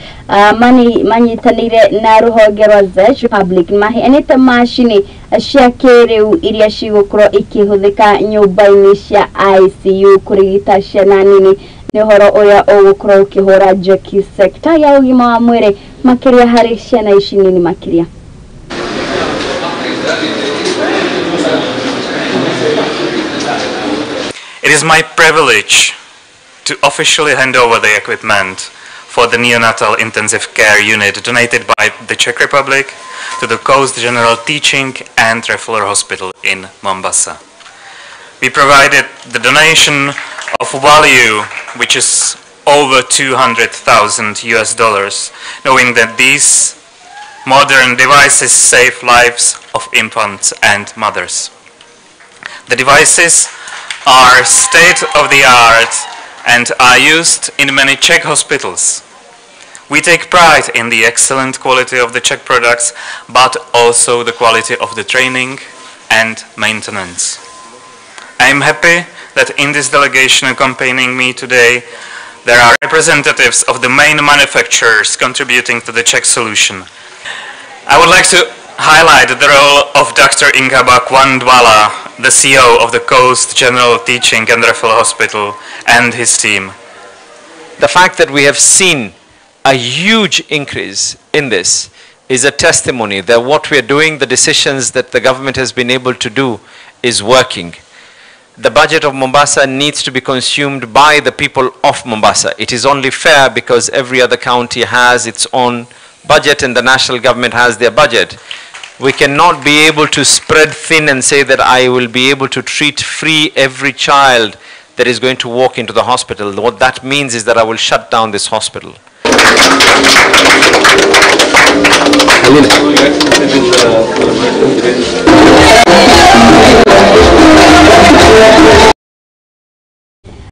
manyitanĩire na rũhonge rwa Czech Republic maheanĩte macini cia kĩrĩu iria cigũkorwo ikĩhũthĩka nyũmba-inĩ cia ICU kũrigita ciana nini. Nĩ ũhoro ũrĩa ũgũkorwo ũkĩhũra njeki sekta ya ũgima wa mwĩrĩ makĩria harĩ ciana ici nini makĩria. It is my privilege to officially hand over the equipment for the neonatal intensive care unit donated by the Czech Republic to the Coast General Teaching and Referral Hospital in Mombasa. We provided the donation of value, which is over $200,000 US, knowing that these modern devices save lives of infants and mothers. The devices are state-of-the-art and are used in many Czech hospitals. We take pride in the excellent quality of the Czech products, but also the quality of the training and maintenance. I am happy that in this delegation accompanying me today, there are representatives of the main manufacturers contributing to the Czech solution. I would like to highlight the role of Dr. Ingaba Kwandwala, the CEO of the Coast General Teaching and Referral Hospital, and his team. The fact that we have seen a huge increase in this is a testimony that what we are doing, the decisions that the government has been able to do, is working. The budget of Mombasa needs to be consumed by the people of Mombasa. It is only fair because every other county has its own budget and the national government has their budget. We cannot be able to spread thin and say that I will be able to treat free every child that is going to walk into the hospital. What that means is that I will shut down this hospital.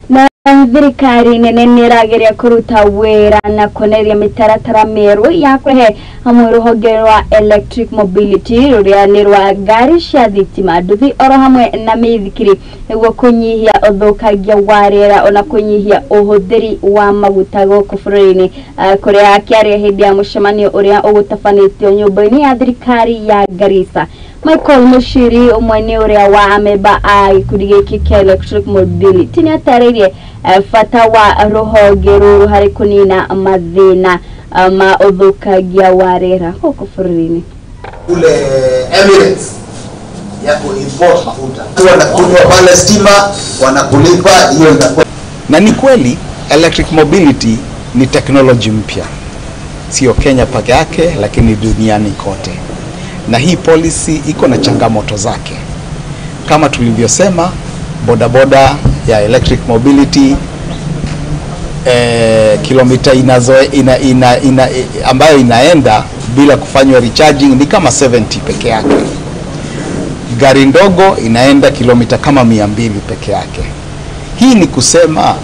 Na thirikari nene nĩ ĩrageria kũruta wĩra na kuonereria mĩtaratara mĩerũ ya kũrehe hamwe rũhonge rwa electric mobility rũrĩa nĩ rwa ngari cia thitima, nduthi oro hamwe na mĩithikiri nĩguo kũnyihia ũthũkangia wa rĩera ona kũnyihia ũhũthĩri wa maguta gũkũ bũrũri-inĩ. Kũrĩa akĩaria hĩndĩ ya mũcemanio ũrĩa ũgũtabanĩtio nyũmba-inĩ ya thirikari ya Garissa, Michael Mushiri ũmwe nĩ ũrĩa wa amemba a gĩkundi gĩkĩ kĩa electric mobility nĩ atarĩirie bata wa rũhonge rũrũ harĩ kũnina mathĩna ma ũthũkangia wa rĩera gũkũ bũrũri-inĩ. Kule Emirates ya kuimport mafuta, wanakunywa pale stima, wanakulipa hiyo inakuwa. Na ni kweli electric mobility ni technology mpya, sio Kenya peke yake, lakini duniani kote. Na hii policy iko na changamoto zake. Kama tulivyosema, bodaboda ya electric mobility kilomita inazo, ina, ina, ina, ambayo inaenda bila kufanywa recharging ni kama 70 peke yake. Gari ndogo inaenda kilomita kama 200 peke yake. Hii ni kusema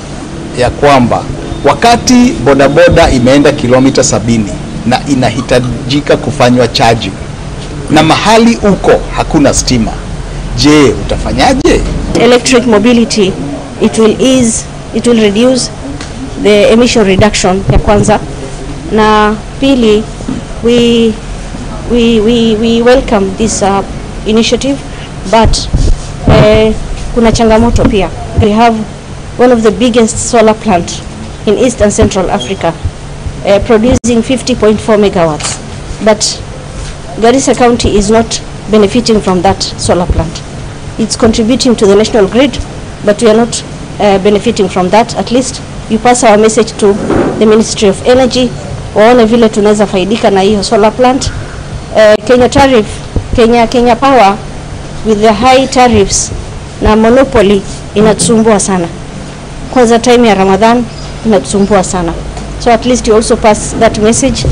ya kwamba wakati bodaboda imeenda kilomita 70 na inahitajika kufanywa charging na mahali uko hakuna stima, je, utafanyaje? Electric mobility, it will ease, it will reduce the emission reduction ya kwanza, na pili we welcome this initiative, but kuna changamoto pia. We have one of the biggest solar plant in East and Central Africa, producing 50.4 megawatts, but Garissa County is not benefiting from that solar plant. It's contributing to the national grid, but we are not benefiting from that. At least you pass our message to the Ministry of Energy, waone vile tunaweza faidika na hiyo solar plant. Kenya tariff, Kenya Power with the high tariffs na monopoly inatusumbua sana. Kwanza time ya Ramadhan inatusumbua sana. So at least you also pass that message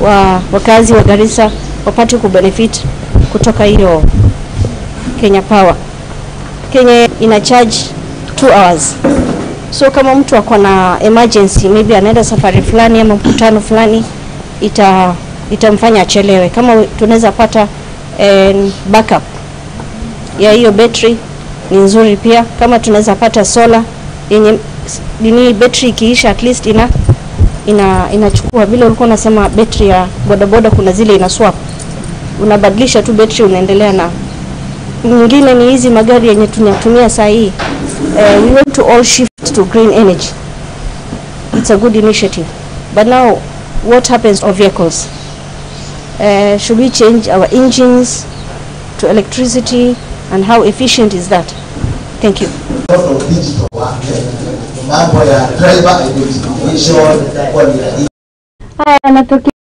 wa wakazi wa Garissa wapate kubenefit kutoka hiyo Kenya Power. Kenya ina charge 2 hours. So kama mtu ako na emergency, maybe anaenda safari fulani ama mkutano fulani, itamfanya achelewe. Kama tunaweza pata backup ya hiyo battery ni nzuri pia. Kama tunaweza pata solar yenye nini, battery ikiisha at least inachukua. Vile ulikuwa unasema battery ya bodaboda kuna zile ina swap, unabadilisha tu battery unaendelea na nyingine. Ni hizi magari yenye tunatumia saa hii. We want to all shift to green energy. It's a good initiative, but now what happens to vehicles? Should we change our engines to electricity, and how efficient is that? Thank you. Mambo ya driver identification itakuwa ni rahisi. Haya,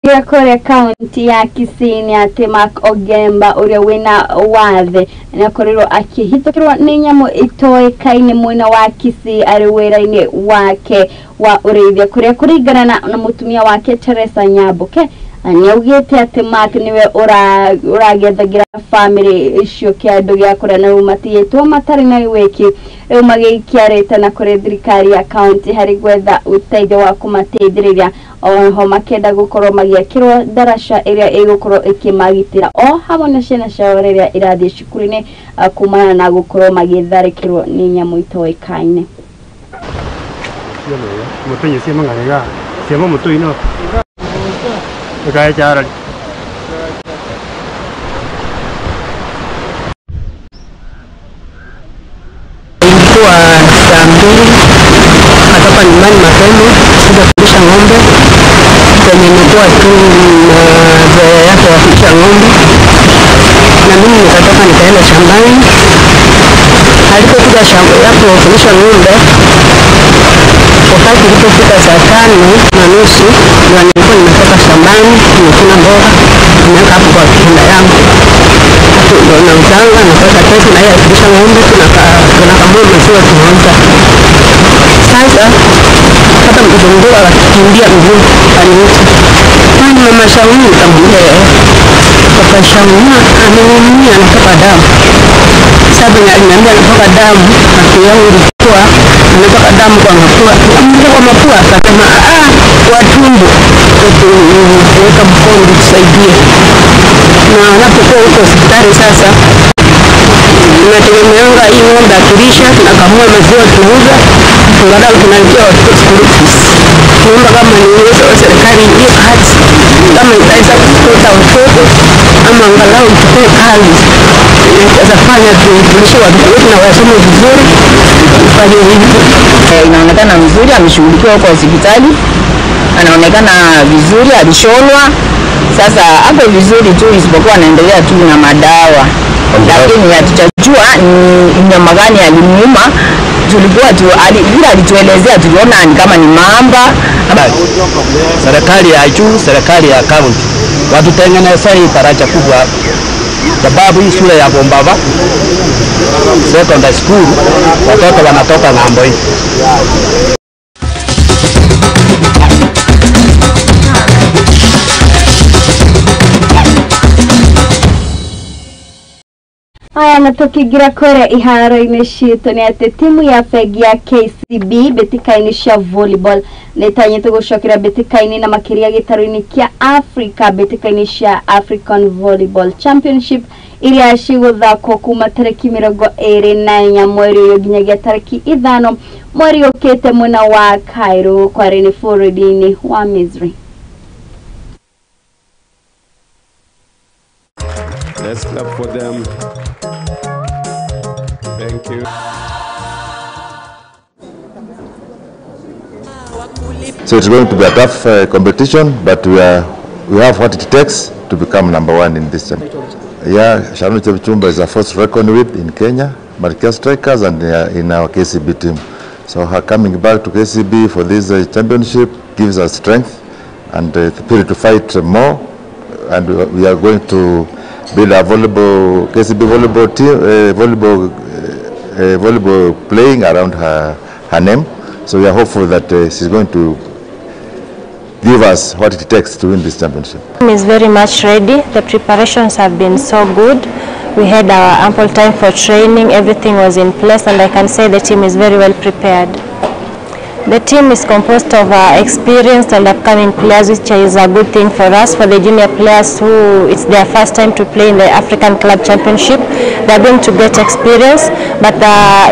Tũkĩingĩra kũrĩa kaunti ya Kisii nĩ atĩ Mark Ogemba ũrĩa wĩna wathe nĩ akorirwo akĩhithũkĩrwo nĩ nyamũ itoĩkaine mwena wa Kisii arĩ wĩra-inĩ wake wa ũrĩithia kũrĩa kũringana na mũtumia wake Teresa Nyambuke nĩ augĩte atĩ Mark nĩwe ũragethagĩra bamĩrĩ icio kĩandũ gĩa kũrĩa na rĩu matigĩtwo matarĩ na wĩki rĩu magĩikia rĩtana kũrĩ thirikari ya kaunti harĩ gwetha ũteithio wa kũmateithĩrĩria oho makĩenda gũkorwo magĩakĩrwo ndaraca ĩrĩa ĩgũkorwo ĩkĩmagitĩra o hamwe na ciana ciao rĩrĩa irathiĩ cukuru-inĩ kumana na gũkorwo magĩtharĩkĩrwo nĩ nyamũ itoĩkaine. Ilikuwa saa 2 natoka nyumbani mapema kuja kulisha ng'ombe, kwenye imekuwa tu mazoea yake ya kulisha ng'ombe, na mimi nikatoka nikaenda shambani. Alipokuja hapo kulisha ng'ombe, wakati ilipofika saa 5:30 ndio nilikuwa nimetoka shambani, nimekuna mboga, nimeweka hapo kwa kitanda yangu. Hapo ndio nauzanga, napata pesa na yeye akilisha ng'ombe, tunakamua maziwa tunauza. Sasa hata mtoto mdogo akakimbia mguu aniita, kwani mama Shauni? Nikamwambia papa Shauni ameumia, anatoka damu. Sasa aliniambia anatoka damu, akili yangu ilikuwa anatoka damu kwa mapua. Nikamwambia kwa mapua, akasema kwa tumbo, kuweka mkono tusaidie. Na anapokuwa huko hospitali sasa tunategemeanga hii ng'ombe akilisha, tunakamua maziwa tunauza, angalau tunalipia watoto school fees. Tunaomba kama ni uwezo wa serikali ingie kati, kama itaweza kututa watoto ama angalau tupee kazi itaweza fanya tulishe watoto wetu na wasome vizuri, tufanye hivyo. Inaonekana mzuri, ameshughulikiwa huko hospitali, anaonekana vizuri, alishonwa. Sasa hapo vizuri tu, isipokuwa anaendelea tu na madawa, lakini hatujajua ni mnyama gani alimuuma. Tulikuwa tu bila alituelezea, tuliona ni kama ni mamba. Serikali ya juu, serikali ya kaunti watutengenezee hii daraja kubwa, sababu hii shule ya Bombaba Secondary School watoto wanatoka ng'ambo hii. Aya, na tukiingira kuria iharo-inĩ citũ nĩ atĩ timu ya bengi ya KCB mbĩtĩka-inĩ cia volleyball nĩ ĩtanyĩtwo gũcokera mbĩtĩka-inĩ na makĩria gĩtarũ-inĩ kĩa Africa mbĩtĩka-inĩ cia African Volleyball Championship iria cigũthakwo kuma tarĩki 24 mweri ũyũ nginyagia tarĩki 5 mweri ũkĩte mwena wa Cairo kwarĩ nĩ bũrũri-inĩ wa Misri. Let's clap for them. Thank you. So it's going to be a tough competition, but we have what it takes to become number one in this championship. Yeah, Sharon Chepchumba is a force to reckon with in Kenya, Malkia Strikers, and in our KCB team. So her coming back to KCB for this championship gives us strength and the spirit to fight more. And we are going to build a volleyball KCB volleyball team, volleyball playing around her name. So we are hopeful that she's going to give us what it takes to win this championship. The team is very much ready. The preparations have been so good. We had our ample time for training. Everything was in place, and I can say the team is very well prepared. The team is composed of experienced and upcoming players, which is a good thing for us. For the junior players who it's their first time to play in the African Club Championship, they are going to get experience. But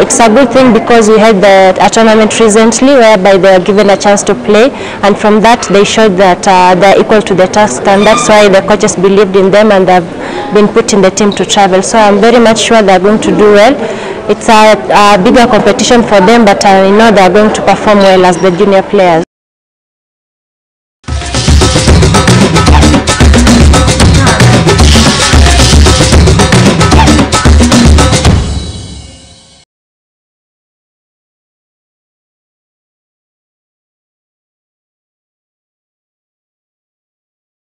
it's a good thing because we had a tournament recently whereby they were given a chance to play, and from that they showed that they are equal to the task, and that's why the coaches believed in them and they've been put in the team to travel. So I'm very much sure they are going to do well. It's a bigger competition for them, but I know they are going to perform well as the junior players.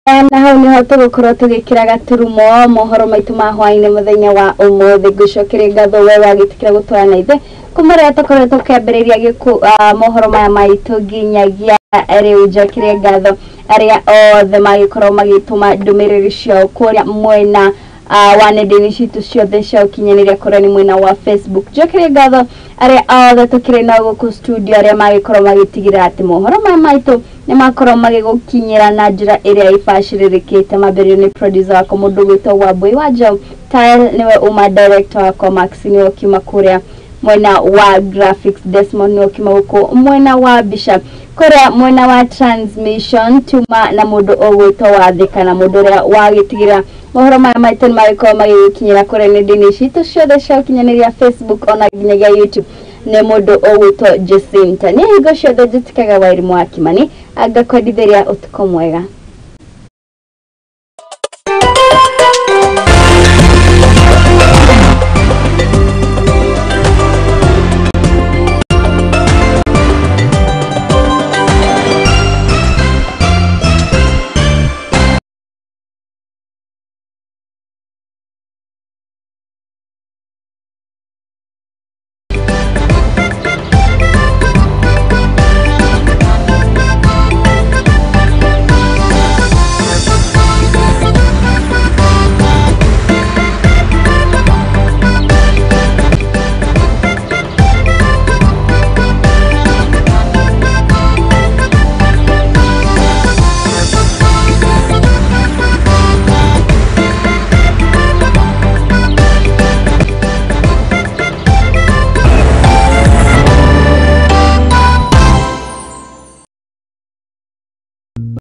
Na hau niho tũgũkorwo tũgĩkĩra gaturumo mohoro maitũ ma hwaĩ-inĩ mũthenya wa ũmũthĩ. Ngũcokerie ngatho we wagĩtĩkĩra gũtwara na ithe kuma rĩrĩa tũkoretwo tũkĩambĩrĩria mohoro maya maitũ nginyagia rĩu. Njokerie ngatho arĩa othe magĩkorwo magĩtũma ndũmĩrĩri ciao kũrĩa mwena wa nenda-inĩ citũ ciothe cia ũkinyanĩria, kũrĩa nĩ mwena wa Facebook. Njokerie ngatho arĩa othe tũkĩrĩ nao gũkũ studio, arĩa magĩkorwo magĩtigĩrĩra atĩ mohoro maya maitũ nĩ makorwo magĩgũkinyĩra na njĩra ĩrĩa ibacĩrĩrĩkĩte. Mambĩrĩrio nĩ producer wakwa mũndũ gwĩtwo Wambui wa Njaũ Tile, nĩwe uma director wakwa Max, nĩwe ũkiuma kũrĩa mwena wa graphics, Desmond nĩwe ũkiuma gũkũ mwena wa mbica, kũrĩa mwena wa transmission tuma na mũndũ ũgwĩtwo Wathĩka, na mũndũ ũrĩa wagĩtigĩra mohoro maya maitũ nĩ magĩkorwo magĩgũkinyĩra kũrĩa nenda-inĩ citũ ciothe cia ũkinyanĩria, Facebook ona nginyagia YouTube, nĩ mũndũ ũgwĩtwo Jacinta. Niĩ hingo ciothe njĩtĩkaga Wairimũ wa Kimani, ngakwendithĩria ũtukũ mwega.